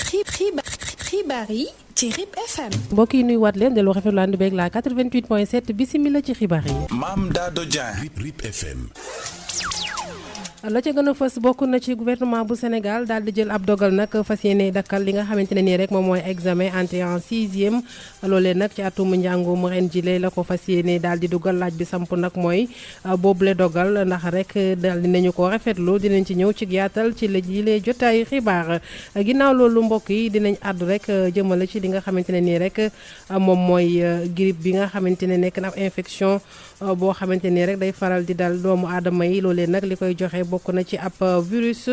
xibaar yi ci RIP FM. mbokk yi nuyuwaat leen delloo rafetlu ànd beeg la 88.7 bisimila ci xibaar yi. Mame Dado Dieng. RIP FM. la ca gën a fës bokk na ci gouvernement bu Sénégal daal di jël ab dogal nag fas yéene dakkal li nga xamante ne nii rek moom mooy examen entrée en 6e loolee nag ci atum njàngum ren jile la ko fas yéene daal di dugal. laaj bi samp nag mooy boobule dogal ndax rek daal dinañu ko rafetlu dinañ ci ñëw ci yaatal ci la jile jotaayu xibaar. ginnaaw loolu mbokk yi dinañ àddu rek jëmale ci li nga xamante ne nii rek moom mooy grippe bi nga xamante ne nekk na ab infection boo xamante nii rek day faral di dal doomu aadama yi. loolee nag li koy joxe bokk na ci ab virus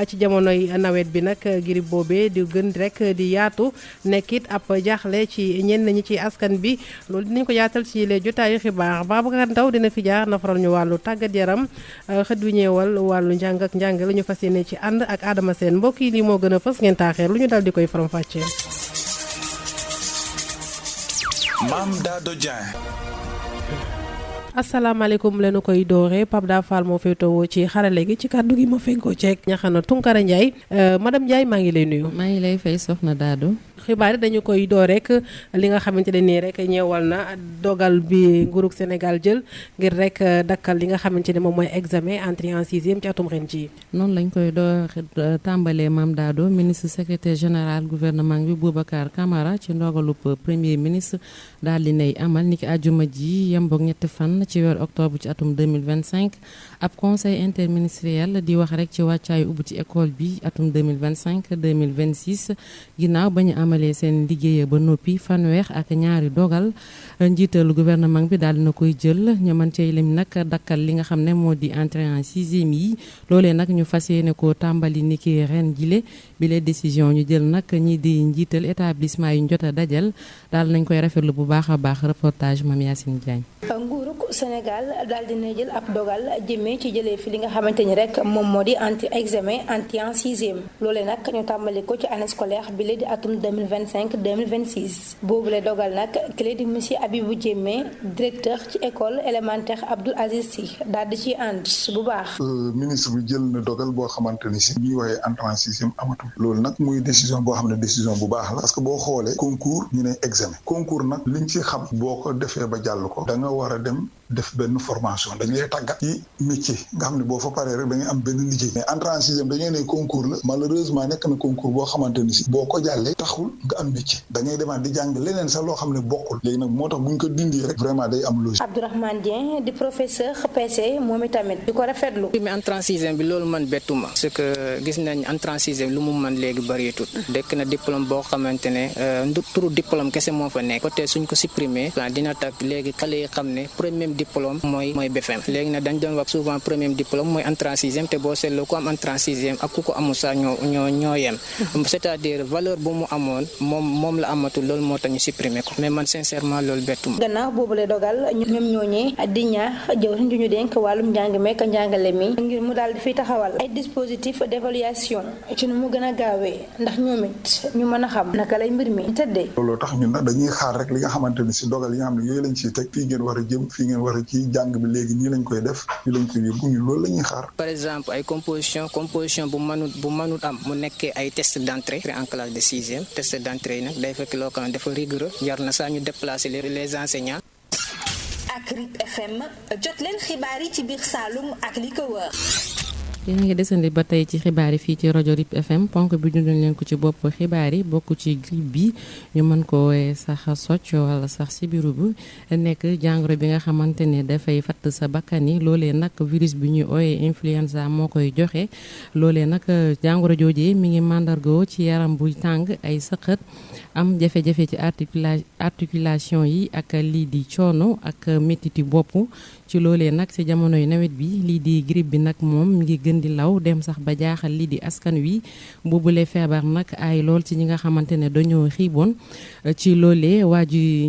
ci jamonoy nawet bi nag grippe boobee di gën rek di yaatu nekkit ab jaaxle ci ñenn ñi ci askan bi. loolu dinañ ko yaatal ci les jotaayu xibaar. Babacar Ndaw dina fi jaar nafaral ñu wàllu tàggat yaram xët wi ñeewal wàllu njàng ak njàng la ñu fas yéene ci ànd ak Adama Sène. mbokk yi lii moo gën a fës ngeen taaxeer lu ñu dal di koy faram-fàccee. Mame Dado Dieng. asalaamaaleykum leenu koy doore Pape Da Fall moo féetewoo ci xarale gi ci kàddu gi ma fenkoo ceek ñaxana Tunkara Ndiaye. madame Ndiaye maa ngi lay nuyu. maa ngi lay fay soxna Dado. xibaar yi dañu koy door rek li nga xamante ne nii rek ñeewal na dogal bi nguurug Sénégal jël ngir rek dakkal li nga xamante ne moom mooy examen entrée en 6e ci atum ren ji. noonu lañ koy door tàmbalee Mame Dado ministre secrétaire général gouvernement bi Boubacar Camara ci ndogalub premier ministre daal di nay amal niki àjjuma ji yemboog ñetti fan ci weeru octobre ci atum 2025 ab conseil interministériel di wax rek ci wàccaayu ubbi ci école bi atum 2025 2026 ginnaaw ba ñu amalee seen liggéey ba noppi fanweer ak ñaari dogal njiitalu gouvernement bi daal dina koy jël ñu mën cee lim nag dakkal li nga xam ne moo di entrée en 6e yi. loolee nag ñu fas yéene ko tàmbali niki ren jile bi les décision ñu jël nag ñi di njiital établissement yu ñu jot a dajal daal nañ koy rafetlu bu baax a baax. reportage Mame Yacine Diagne. nguurug Sénégal daal dina jël ab dogal jëmee ci jëlee fi li nga xamante ni rek moom moo di examen entrée en 6e loolee nag ñu tàmbali ko ci année scolaire bi la di atum 2025 2026 boobule dogal nag clé di monsieur Abibou Diémé directeur ci école élémentaire Abdoul Aziz Sy daal di ci ànd bu baax. ministre bi jël na dogal boo xamante ni si ñuy waxee entrée en 6e amatul loolu nag muy décision boo xam ne décision bu baax la parce que boo xoolee concours ñu ne examen concours nag liñ ci xam boo ko defee ba jàll ko da nga war a dem def benn formation dañ lay tàggat ci métier nga xam ne boo fa paree rek da ngay am benn liggéey mais entrée en 6e dañoo ne concours la malheureusement nekk na concours boo xamante ni si boo ko jàllee taxul nga am métier da ngay demaat di jàng leneen sax loo xam ne bokkul léegi nag moo tax buñ ko dindi rek vraiment day am logique. Abdourahmane Dieng di professeur PC moom itamit di ko rafetlu. mais entrée en 6e bi loolu man bettuma parce que gis nañ entrée en 6e lu mu mën léegi bëreetul dekk na diplôme boo xamante ne turu diplôme kese moo fa nekk côté suñ ko supprimer dina tax léegi xale yi xam ne premier diplôme mooy BFEM léegi nag dañ doon wax souvent premier diplôme mooy entrée en 6e te boo seetloo ku am entrée en 6e ak ku ko amul sax ñoo yem c'est-à-dire valeur bu mu amoon moom la amatul loolu moo tax ñu supprimer ko mais man sincèrement loolu bettuma. gannaaw boobule dogal ñoom ñooñee di ñaax jëwriñ ju ñu dénk wàllum njàng meek njàngale mi ngir mu daal di fiy taxawal ay dispositif d'évaluation ci nu mu gën a gaawee ndax ñoom it ñu mën a xam naka lay mbir mi tëddee. looloo tax ñun nag dañuy xaar rek li nga xamante ni si dogal yi nga xam ne yooyu lañ ciy teg fii ngeen war a jëm fii ngeen war a ci jàng bi léegi nii lañ koy def nii lañ koy yóbbu ñun loolu la ñuy xaar. par exemple ay composition bu mënut am mu nekkee ay test d'entrée en classe de 6e test d'entrée yi nag day fekk loo xam ne dafa rigoureux jar na saa ñu déplacer les enseignants. ak RIP FM jot leen xibaar yi ci biir Saloum ak li ko wër. yéen a ngi desandi ba tey ci xibaar yi fii ci rajo RIP FM ponk bi ñu doon leen ko ci bopp xibaar yi bokk ci grippe bi ñu mën ko wooye sax socc wala sax sibiru bu nekk jàngoro bi nga xamante ne dafay fatt sa bakkan yi loolee nag virus bi ñuy ooyee influenza moo koy joxe loolee nag jàngoro joojee mi ngi màndargoo ci yaram buy tàng ay sëqët am jafe-jafe ci articulation yi ak lii di coono ak métiti bopp ci loolee nag ci jamonoy nawet bi lii di grippe bi nag moom mi ngi gën di law dem sax ba jaaxal lii di askan wi boobule feebar nag ay lool ci ñi nga xamante ne dañoo xiiboon ci loolee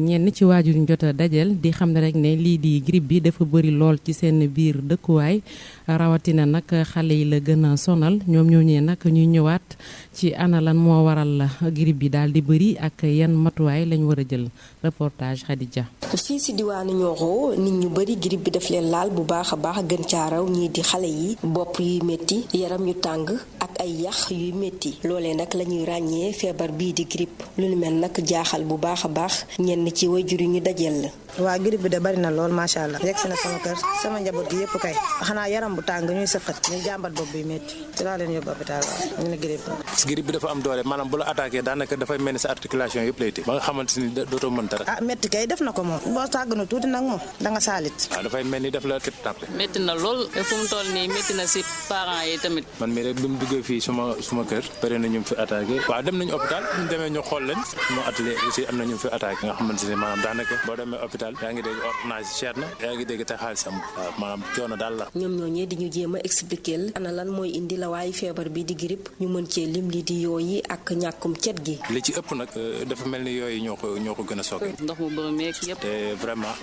ñenn ci waajur ñu jot a dajal di xam ne rek ne lii di grippe bi dafa bëri lool ci seen biir dëkkuwaay rawatina nag xale yi la gën a sonal ñoom ñooñee nag ñuy ñëwaat ci ana lan moo waral grippe bi daal di bëri ak yan matuwaay lañ war a jël reportage Khadija. fii si diwaanu Nioro nit ñu bari grippe bi daf leen laal bu baax a baax gën caaraw ñii di xale yi bopp yuy métti yaram yu tàng ak ay yax yuy métti loolee nag la ñuy ràññee feebar bii di grippe lu nu mel nag jaaxal bu baax a baax ñenn ci waajur yi ñu dajeel la. waa grippe bi de bari na lool macha allah yegg si na sama kër sama njaboot gi yëpp kay xanaa yaram bu tàng ñuy sëqat ñuy jàmbat bopp bi métti ci laa leen yóbbu hôpital waaw ñu ne grippe bi dafa am doole maanaam bu la attaqué daanaka dafay mel ni sa articulation yëpp lay téye ba nga xamante ni dootoo mën dara. métti kay def na ko moom boo tàgg na tuuti nag moom da nga saalit. waaw dafay mel ni daf la kit tàppe. métti na lool te fu mu toll nii métti na si parents yi tamit. man mii rek bi mu duggee fii suma kër bëri na ñu fi attaqué waaw dem nañu hôpital ñu demee ñu xool leen suma atelier aussi am na ñu fi attaqué nga xamante ni maanaam daanaka boo demee hôpital yaa ngi dégg ordonnance cher na yaa ngi dégg te xaalis am waaw maanaam coono daal la. ñoom ñooñee di ñu jéem a expliquer ana lan mooy indi la waaye feebar bi di grippe ñu mën cee lim li di yooyi ak ñàkkum cet gi. li ci ëpp nag dafa mel ni yooyu ñoo ko gën a sooke. ndox mu bëri meek yëpp. te vraiment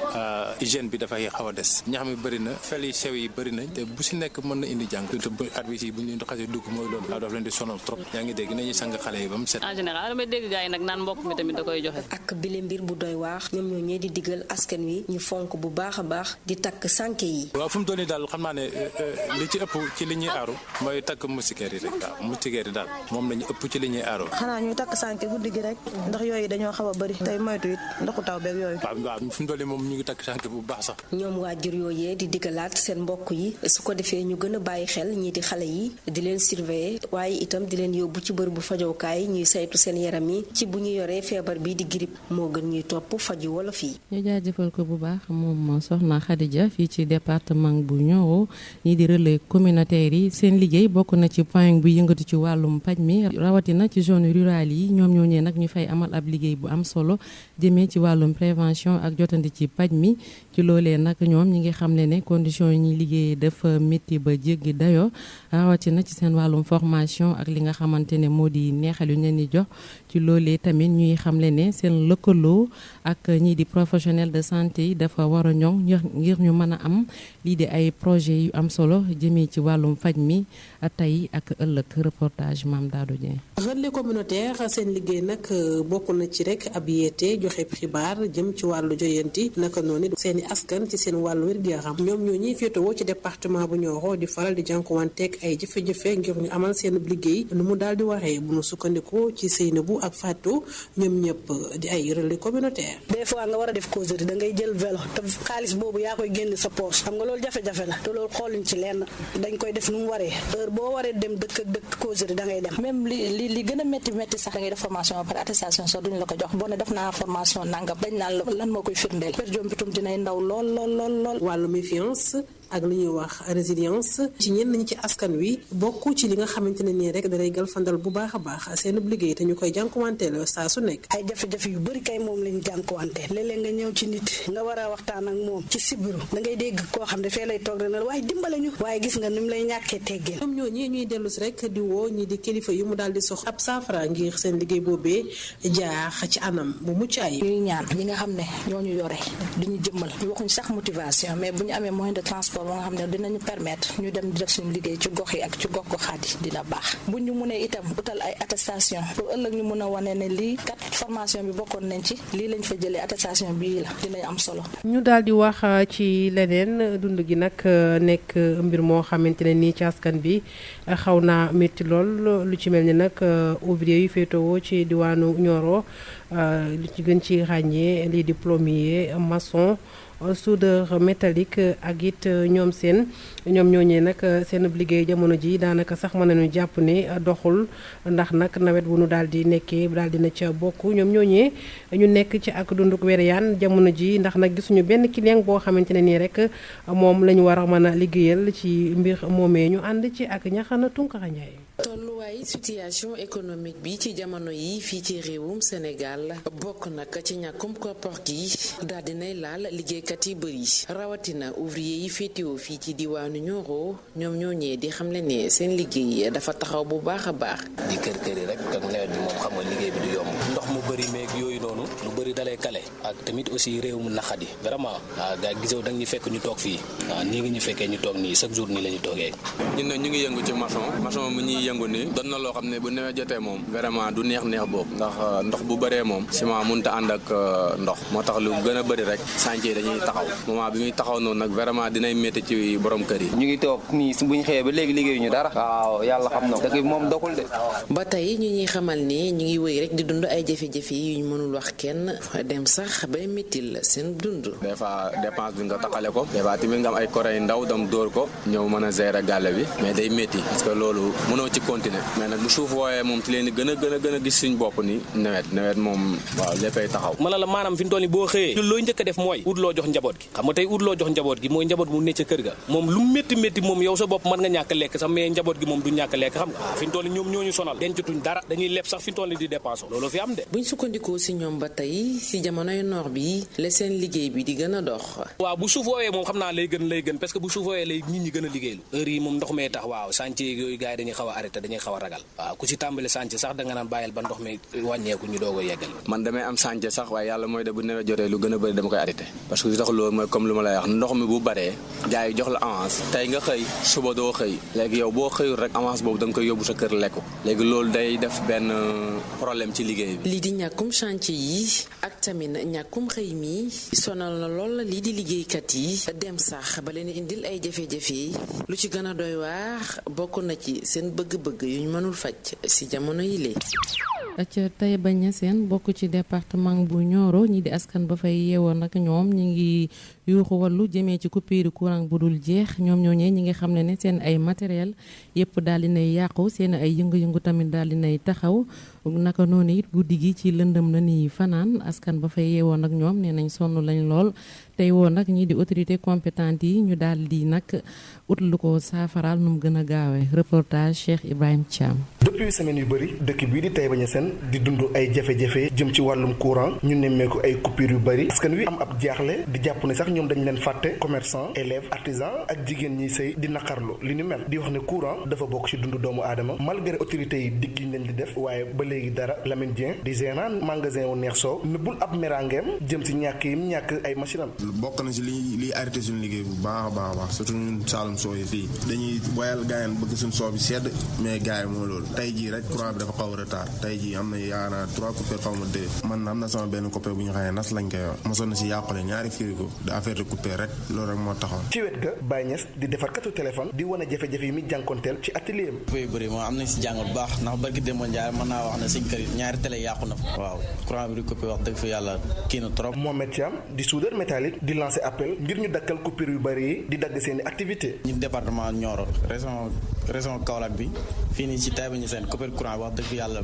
hygiène bi dafay xaw a des ñax mi bëri na fel yi sew yi bëri nañ te bu si nekk mën na indi jàng te bu advis yi bu ñu xasee dugg mooy loolu waaw daf leen di sonal trop yaa ngi dégg nañuy sang xale yi ba mu set. en général damay dégg gars yi nag naan mbokk mi tamit da koy joxe. ak bile mbir bu doy waax ñoom ñoo ñee di digal askan wi ñu fonk bu baax a baax di takk sànke yi. waaw fu mu toll nii daal xam naa ne li ci ëpp ci li ñuy aaru mooy takk moustiquaire yi rek waaw moustiquaire yi daal moom lañu ëpp ci li ñuy aaru. xanaa ñuy takk sànke guddi gi rek ndax yooyu dañoo xaw a bëri tey moytu it ndoxu taw beeg yooyu. waaw fu mu toll nii moom ñu ngi takk sànke bu baax sax. ñoom waajur yooyee di digalaat seen mbokk yi su ko defee ñu gën a bàyyi xel ñii di xale yi di leen surveiller waaye itam di leen yóbbu ci bërëbu fajookaay ñuy saytu seen yaram yi ci bu ñu yoree feebar bi di grippe moo gën ñuy topp faju wolof yi. ñu jaajëfal ko bu baax moom soxna Khadija fii ci département bu Nioro ñii di relais communautaire yi seen liggéey bokk na ci point bu yëngatu ci wàllum paj mi rawatina ci zone rurale yi ñoom ñooñee nag ñu fay amal ab liggéey bu am solo jëmee ci wàllum prévention ak jotandi ci paj mi ci loolee nag ñoom ñi ngi xam ne condition yi ñuy liggéeyee dafa métti ba jéggi dayoo rawatina ci seen wàllum formation ak li nga xamante ne moo di neexal yu ñu leen di jox ci loolee tamit ñuy xamle ne seen lëkkaloo ak ñii di professionnel de santé yi dafa war a ñoŋ ngir ñu mën a am lii di ay projet yu am solo jëmee ci wàllum faj mi tey ak ëllëg reportage Mame Dado Dieng. relais communautaire seen liggéey nag bokk na ci rek ab yeete joxe xibaar jëm ci wàllu joyanti naka noonu seeni askan ci seen wàllu wér-gu-yaram ñoom ñoo ñuy féetewoo ci département bu Nioro di faral di jànkuwanteeg ay jafe-jafe ngir ñu amal seen liggéey nu mu daal di waxee bu nu sukkandikoo ci Seynabou ak Fatou ñoom ñëpp di ay relais communautaire. des fois nga war a def causerie da ngay jël vélo te xaalis boobu yaa koy génn sa poche xam nga loolu jafe-jafe la te loolu xooluñ ci lenn dañ koy def nu mu waree heure boo waree dem dëkk ak dëkk causerie da ngay dem. même li gën a métti sax da ngay def formation par attestation sax duñ la ko jox boo ne def naa formation nangam dañ naan la lan moo koy firndeel per jompitum dinay ndaw lool. wàllu méfiance ak li ñuy wax résilience ci ñenn ñi ci askan wi bokk ci li nga xamante ne nii rek dalay galfandal bu baax a baax seen liggéey te ñu koy jànkuwanteel saa su nekk. ay jafe-jafe yu bëri kay moom lañu jànkuwanteel léeg-léeg nga ñëw ci nit nga war a waxtaan ak moom ci sibiru da ngay dégg koo xam ne fee lay toog rek na waaye dimbale ñu waaye gis nga ni mu lay ñàkkee teggeel. ñoom ñooñi ñuy dellu si rek di woo ñi di kilifa yu mu daal di sox ab saafara ngir seen liggéey boobee jaar ci anam bu mucc ay. ñuy ñaan ñi nga xam ne ñoo ñu yore duñu jëmmal ñu waxuñ sax motivation mais bu ñu amee moyen de transport ba nga xam ne dinañu permettre ñu dem di def suñu liggéey ci gox yi ak ci gox-goxaat yi dina baax bu ñu mënee itam utal ay attestation pour ëllëg ñu mën a wane ne lii kat formation bi bokkoon nañ ci lii lañ fa jëlee attestation bii la dinañ am solo. ñu daal di wax ci leneen dund gi nag nekk mbir moo xamante ne nii ci askan bi xaw naa métti lool lu ci mel ni nag ouvrier yu féetewoo ci diwaanu Nioro lu ci gën ci ràññee lii di plombier maçon soudeur métallique ak it ñoom ñooñee nag seen liggéey jamono ji daanaka sax mën nañu jàpp ne doxul ndax nag nawet bu nu daal di nekkee daal dina ca bokk ñoom ñooñee ñu nekk ci ak dunduk wereyaan jamono ji ndax nag gisuñu benn client boo xamante ne nii rek moom la ñu war a mën a liggéeyal ci mbir moomee ñu ànd ci ak Ñaxana Tunkara Njaay. tolluwaay situation économique bi ci jamono yi fii ci réewum Sénégal bokk nag ci ñàkkum koppar gi daal dinay laal liggéeykat yi bëri rawatina ouvrier yi féetewoo fii ci diwaanu Nioro ñoom ñooñee di xamle ne seen liggéey dafa taxaw bu baax a baax. di kër kër yi rek ak nawet bi moom xam nga liggéey bi du yomb ndox mu bëri meeg yooyu noonu lu bëri dalay kale ak tamit aussi réew mu naqadi vraiment waaw gars gisoo da nga ñu fekk ñu toog fii waaw nii ngi ñu fekkee ñu toog nii chaque jour nii la ñu toogee. ñun nag ñu ngi yëngu ci maçon mu ñuy yëngu nii doon na loo xam ne bu nawet jotee moom vraiment du neex boobu ndax ndox bu bëree moom ciment mënut a ànd ak ndox moo tax lu gën a bëri rek chantier dañuy taxaw moment bi muy taxaw noonu nag vraiment dinay métti ci borom kër yi. ñu ngi toog nii buñ xëyee ba léegi liggéeyuñu dara. waaw yàlla xam na dëkk bi moom doxul de. ba tey ñu ñuy xamal ni ñu ngi wéy rek di dund ay jafe-jafe yi ñu mënul wax kenn dem sax bay méttil seen dund. des fois dépense bi nga taxale ko des fois tamit nga am ay kore yu ndaw dam dóor ko ñëw mën a gérer gàlle bi mais day métti parce que loolu mënoo ci continuer mais nag bu suuf wooyee moom ci leen di gën a gis suñ bopp ni nawet moom waaw léppay taxaw. ma la maanaam fi mu toll nii boo xëyee ñun looy njëkk a def mooy ut loo jox njaboot gi xam nga tey ut loo jox njaboot gi mooy njaboot mu ne ca kër ga moom lu métti moom yow sa bopp mën nga ñàkk lekk sax mais njaboot gi moom du ñàkk lekk xam nga fi mu toll nii ñoom ñooñu sonal dencatuñ dara dañuy leb sax fi mu toll nii di dépense loolu fi am de. buñ sukkandikoo si ñoom ba tey si jamonoy noor bi la seen liggéey bi di gën a dox. waaw bu suuf woowee moom xam naa lay gën parce que bu suuf woowee lay nit ñi gën a liggéeylu heure yi moom ndox mee tax waaw chantier yooyu gars yi dañuy xaw a arrêté dañuy xaw a ragal waaw ku si tàmbali chantier sax da nga naan bàyyil ba ndox mi wàññeeku ñu doog a yeggal. man damay am chantier sax waaye yàlla mooy de bu nawet jotee lu gën a bëri dama koy arrêté parce que li tax loolu mooy comme lu ma lay wax ndox mi bu baree gars yi jox la avance tey nga xëy suba doo xëy léegi yow boo xëyul rek avance boobu da nga koy yóbbu sa kër lekku léegi loolu day def benn problème ci liggéey bi. lii di ñàkkum chantier yi ak tamit ñàkkum xëy mi sonal na lool lii di liggéeykat yi dem sax ba leen indil ay jafe-jafe lu ci gën a doy waar bokk na ci seen bëgg-bëgg yu ñu mënul faj si jamono yi lee. ca Taïba Niassène bokk ci département bu Nioro ñi di askan ba fay yeewoo nag ñoom ñi ngi yuuxu wàllu jëmee ci coupure courant bu dul jeex ñoom ñooñee ñi ngi xam ne seen ay matériel yëpp daal di nay yàqu seen ay yëngu-yëngu tamit daal di nay taxaw naka noonu it guddi gi ci lëndëm la ni fanaan askan ba fay yeewoo nag ñoom nee nañ sonn lañ lool tey woo nag ñii di autorité compétente yi ñu daal di nag ut lu ko saafaraal nu mu gën a gaawee reportage Cheikh Ibrahima Thiam. depuis semaine yu bëri dëkk bii di Taïba Niassène di dund ay jafe-jafe jëm ci wàllum courant ñu nemmeeku ay coupure yu bëri askan wi am ab jaaxle di jàpp ne sax ñoom dañ leen fàtte commerçant élèves artisans ak jigéen ñiy sëy di naqarlu li ni mel di wax ne courant dafa bokk ci dundu doomu aadama malgré autorités yi digg ñu leen di def waaye ba léegi dara Lamine Dieng di gérant magasin wu neex soow nëbbul ab mérangeem jëm ci ñàkk yim ñàkk ay machine am. bokk na ci liy arrêté suñu liggéey bu baax a baax surtout ñun Saloum soo yi fii dañuy boyal gaayan bëgg suñu soo bi sedd mais gars yi moo loolu tey jii rek courant bi dafa xaw a retard tey jii am na yaakaar 3 coupures xaw ma 2 man am na sama benn coupé bu ñu xamee nas lañ koy wax mosoon na si yàqule ñaari frigo de affaire de coupé rek loolu rek moo taxoon. ci wet ga Baye Niass di defar katu téléphone di wane jafe-jafe yi muy jànkonteel ci atelier am. coupé yu bëri moom am nañ si jàng bu baax ndax barki démb Ndiaye mën naa wax ne suñ kër ñaari télé yàqu na fa waaw courant bi di coupé wax dëgg fa yàlla kii na trop. Mohamed Thiam di soudeur métallique di lancer appel ngir ñu dakkal coupure yu bëri yi di dagg seeni activité ñun département Nioro région Kaolack bi fii nii ci Taïba Niassène coupure courant bi wax dëgg fa yàlla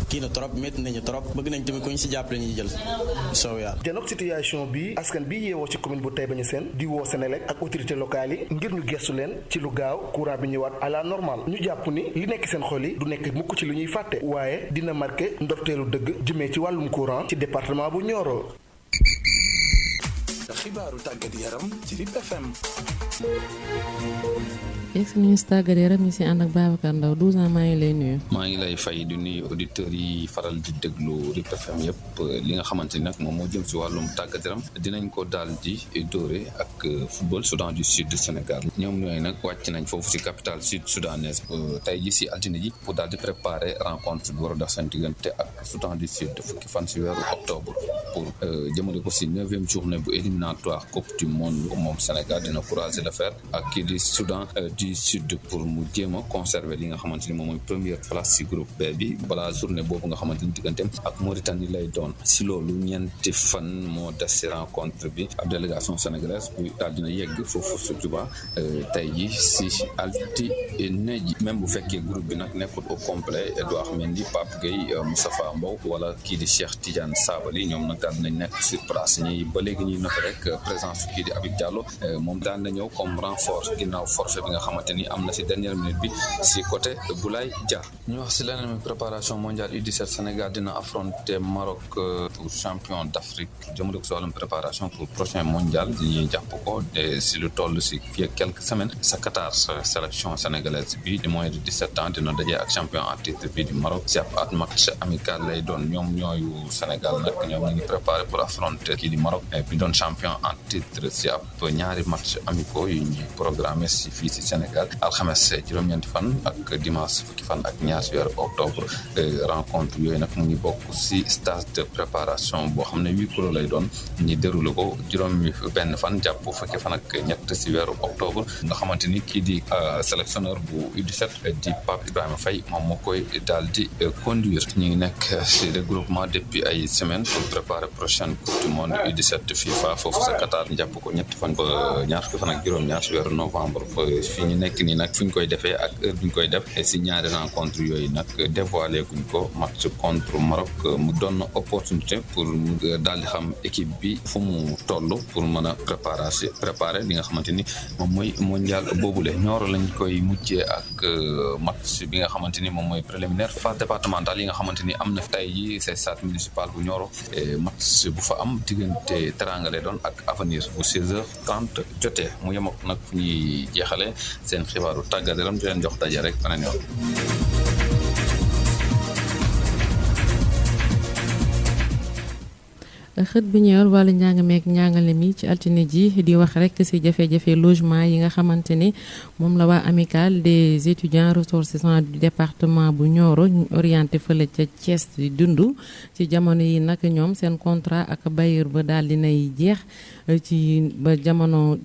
kii na trop métti nañu trop bëgg nañ tamit ku ñu si jàppale ñuy jël soow yàlla. janook situation bi askan bi yeewoo ci commune bu Taïba Niassène di woo Senelec ak autorité locale yi ngir ñu gestu leen ci lu gaaw courant bi ñëwaat à la normale ñu jàpp ni li nekk seen xol yi du nekk mukk ci lu ñuy fàtte waaye dina marqué ndorteelu dëgg jëmee ci wàllum courant ci département bu Nioro. xibaaru tàggat yaram ci RIP FM. ex ministre tàggat yaram ñi si ànd ak Babacar Ndaw 12 ans maa ngi lay nuyu. maa ngi lay fay di nuyu auditeurs yi faral di déglu RIP FM yëpp li nga xamante ni nag moom moo jëm si wàllum tàggat yaram dinañ ko daal di dóore ak football Soudan du Sud Sénégal ñoom ñooy nag wàcc nañ foofu si capitale sud soudanaise tey ji si altine ji pour daal di préparer rencontre bi war a dox seen diggante ak Soudan du Sud fukki fan si weeru octobre pour jëmale ko si 9e journée bu éliminatoire coupe du monde moom Sénégal dina croiser le fer ak kii di Soudan du Sud pour mu jéem a conserver li nga xamante ni moom mooy première place si groupe B bi balaa journée boobu nga xamante ni digganteem ak Mauritanie lay doon si loolu ñeenti fan moo des si rencontre bi ab délégation sénégalaise bu daal dina yegg foofu su Juba tey ji si altine ji même bu fekkee groupe bi nag nekkul au complet Edouard Mendy Pape Gueye Moustapha Mbow wala kii di Cheikh Tidiane Sabali ñoom nag daal dinañ nekk sur place ñi ba léegi ñuy noté rek présence kii di Habib Diallo moom daan na ñëw comme renfort ginnaaw forfait bi nga xamante ni am na si dernière minute bi si côté Boulaye Dia. ñu wax si leneen préparation mondiale U17 Sénégal dina affronter Maroc pour champion d'Afrique jëmale ko si wàllum préparation pour prochain mondial di jàpp ko de si lu toll si fii ak quelques semaines sa Qatar sélection sénégalaise bi di moins de 17 ans dina daje ak champion en titre bi di Maroc si ab match amical lay doon ñoom ñooyu Sénégal nag ñoom ñu ngi préparé pour affronter kii di Maroc bi doon champion en titre si ab ñaari match amicaux yu ñuy programmé si fii si Sénégal alxames juróom-ñeenti fan ak dimanche fukki fan ak ñaar si weeru octobre rencontre yooyu nag mu ngi bokk si stage de préparation boo xam ne huis clos lay doon ñi déroulé ko juróomi benn fan jàpp fukki fan ak ñett si weeru octobre nga xamante ni kii di sélectionneur bu U17 di Pape Ibrahima Faye moom moo koy daal di conduire ñu ngi nekk si regroupement depuis ay semaines pour préparer prochaine coupe du monde U17 FIFA foofu sa Qatar jàpp ko ñetti fan ba ñaar fukki fan ak juróom-ñaar si weeru novembre fi ñu nekk nii nag fu ñu koy defee ak heure bi ñu koy def si ñaari rencontre yooyu nag dévoilé guñ ko match contre Maroc mu doon opportunité pour daal di xam équipe bi fu mu toll pour mën a préparer li nga xamante ni moom mooy mondial boobule Nioro lañ koy mujjee ak match bi nga xamante ni moom mooy préliminaire phase départementale yi nga xamante ni am na tey yi c'est stade municipal bu Nioro match bu fa am diggante Teranga lay doon ak Avenir bu 16h30 jotee mu yem ak nag fu ñuy jeexale seen xibaaru tàggat yaram di leen jox daje rek beneen yoon. xët bi ñëwal wàllu njàng meek njàngale mi ci altine ji di wax rek ci jafe-jafe logement yi nga xamante ni moom la waa amicale des étudiants ressortissants du département bu Nioro orienté fële ca Thiès di dund ci jamono yi nag ñoom seen contrat ak bailleur ba daal dinay jeex ci ba jamono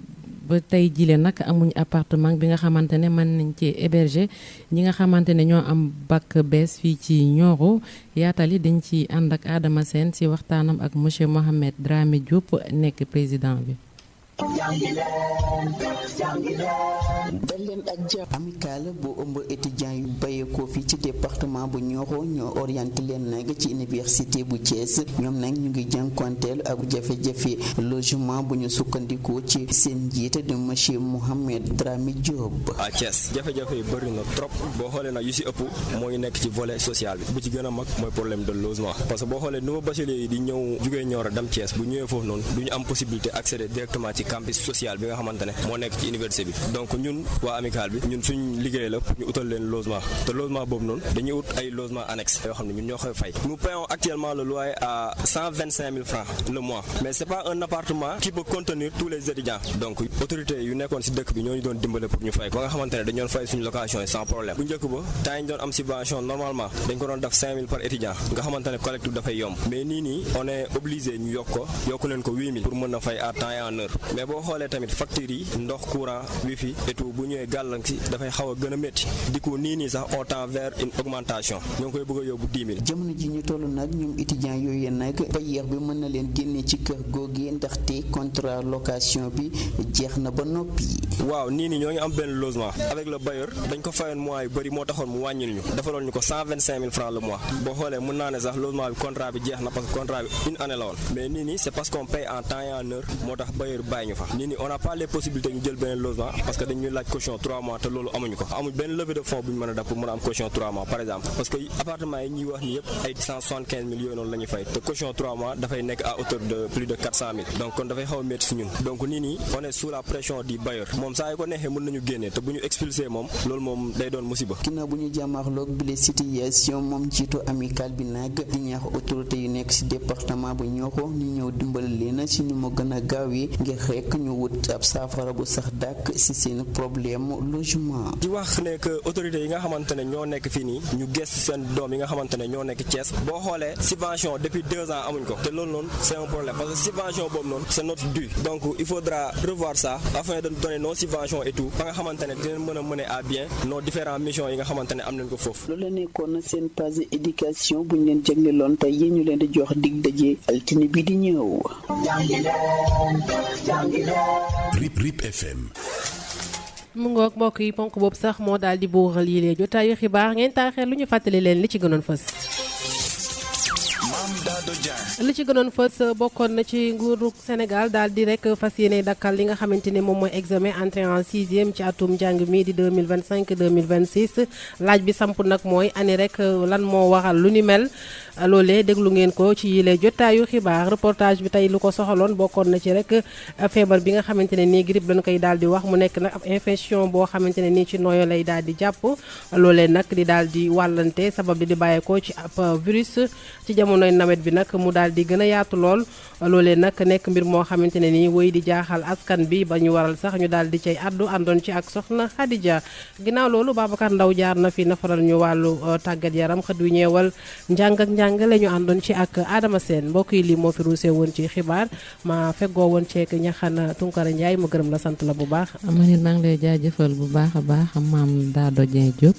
ba tey jile nag amuñ appartement bi nga xamante ne mën nañ ci héberger ñi nga xamante ne ñoo am bac bees fii ci Nioro yaatali dañ ci ànd ak Adama Sène ci waxtaanam ak monsieur Mohamed Dramé Diop nekk président bi. dal leen ak jàpp amicale bu ëmb étudiants yu bàyyeekoo fii ci département bu Nioro ñoo orienté leen nag ci université bu Thiès ñoom nag ñu ngi jànkuwanteel ak jafe-jafe logement bu ñu sukkandikoo ci seen njiit de monsieur Mohamed Dramé Diop. à Thiès jafe-jafe yi bëri na trop boo xoolee nag yu si ëpp moo ngi nekk ci volet social bi bu ci gën a mag mooy problème de logement parce que boo xoolee nouveau bachelier yi di ñëw jugee Nioro dem Thiès bu ñëwee foofu noonu du ñu am possibilité accéder directement ci campus social bi nga xamante ne moo nekk ci université bi donc ñun waa amicale bi ñun suñ liggéey la pour ñu utal leen logement te logement boobu noonu dañuy ut ay logement annexe yoo xam ne ñun ñoo koy fay. Nous payons actuellement le loyer à 125 000 francs le mois mais c'est pas un appartement qui peut contenir tous les étudiants donc autorités yu nekkoon si dëkk bi ñoo ñu doon dimbale pour ñu fay ba nga xamante ne dañu doon fay suñu location yi sans problème bu njëkk ba temps yi ñu doon am subvention normalement dañ ko doon def 5 000 par étudiant nga xamante ne collecte bi dafay yomb mais nii on est obligé ñu yokk leen ko 8 000 pour mën a fay à temps et en heure mais boo xoolee tamit factures yi ndox courant wifi et tout bu ñëwee gàllank si dafay xaw a gën a métti di ko nii sax on tend vers une augmentation ñoo ngi koy bëgg a yóbbu 10 000. jamono ji ñu toll nag ñoom étudiants yooyu nag bailleur bi mën na leen génne ci kër googee ndaxte contrat location bi jeex na ba noppi. waaw nii ñoo ngi am benn logement avec le bailleur dañ ko fayoon mois yu bëri moo taxoon mu wàññil ñu defaloon ñu ko 125 000 francs le mois boo xoolee mën naa ne sax logement bi contrat bi jeex na parce que contrat bi une année la woon mais nii c'est parce qu'on paye en temps et en heure moo tax bailleur bàyyi ñu fa nii on n'a pas les possibilités ñu jël benn logement parce que dañuy laaj caution 3 mois te loolu amuñu ko amuñ benn levée de fonds bu ñu mën a def pour mën a am caution 3 mois par exemple parce que appartement yi ñuy wax ni yëpp ay 175 000 yooyu noonu la ñuy fay te caution 3 mois dafay nekk à hauteur de plus de 400 000 donc kon dafay xaw a métti si ñun donc nii on est sous la pression du bailleur moom saa yu ko neexee mën nañu génnee te bu ñu expulsé moom loolu moom day doon musiba. ginnaaw bu ñu jàmmaarloog bile situation moom jiitu amical bi nag di ñaax autorité yu nekk si département bu Nioro ñu ñëw dimbal leen si ni mu gën a gaawee ngir rek ñu wut ab saafara bu sax dàkk si seen problème logement. di wax ne que autorités yi nga xamante ne ñoo nekk fii nii ñu gëstu seen doom yi nga xamante ne ñoo nekk Thiès boo xoolee subvention depuis 2 ans amuñ ko te loolu noonu c'est un problème parce que subvention boobu noonu c'est notre dû donc il faudra revoir ça afin de donner nos subventions et tout ba nga xamante ne dinañ mën a mener à bien nos différentes missions yi nga xamante ne am nañ ko foofu. loolu la nekkoon na seen page éducation buñ leen jagleeloon tey yi ñu leen di jox dig daje altine bi di ñëw. RIP FM. mu ngoog mbokk yi ponk boobu sax moo daal di buuxal yi lee jotaayu xibaar ngeen taaxee lu ñu fàttali leen li ci gënoon fës. li ci gënoon fës bokkoon na ci nguuru Sénégal daal di rek fas yéene dakkal li nga xamante ne moom mooy examen entrée en 6e ci atum njàng mi di 2025 2026 laaj bi samp nag mooy ani rek lan moo waral lu ni mel loolee déglu ngeen ko ci yile jotaayu xibaar reportage bi tey lu ko soxaloon bokkoon na ci rek feebar bi nga xamante ne nii grippe lañu koy daal di wax mu nekk nag ab infection boo xamante ne nii ci nooyo lay daal di jàpp loolee nag di daal di wàllante sabab di bàyyeekoo ci ab virus ci jamonoy nawet bi nag mu daal di gën a yaatu lool loolee nag nekk mbir moo xamante ne nii woy di jaaxal askan bi ba ñu waral sax ñu daal di cay addu àndoon ci ak soxna Khadija ginnaaw loolu Babacar Ndaw jaar na fi nafaral ñu wàllu tàggat yaram xët wi ñeewal njàng ak njàngale ñu àndoon ci ak Adama Sène mbokk yi lii moo fi ruusee woon ci xibaar ma feggoo woon ceek ñaxana Tunkara Ndiaye ma gërëm la sant la bu baax. man it maa ngi lay jaajëfal bu baax a baax maam Dado Dieng Diop.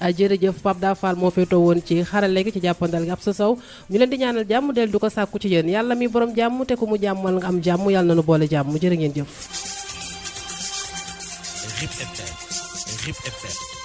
jërëjëf Pape Da Fall moo féetoo woon ci xarale gi ci jàppandal gi ab sa saw ñu leen di ñaanal jàmm del du ko sàkku ci yéen yàlla mi borom jàmm te ku mu jàmmal nga am jàmm yàlla na nu boole jàmm jërë ngeen jëf. RIP FM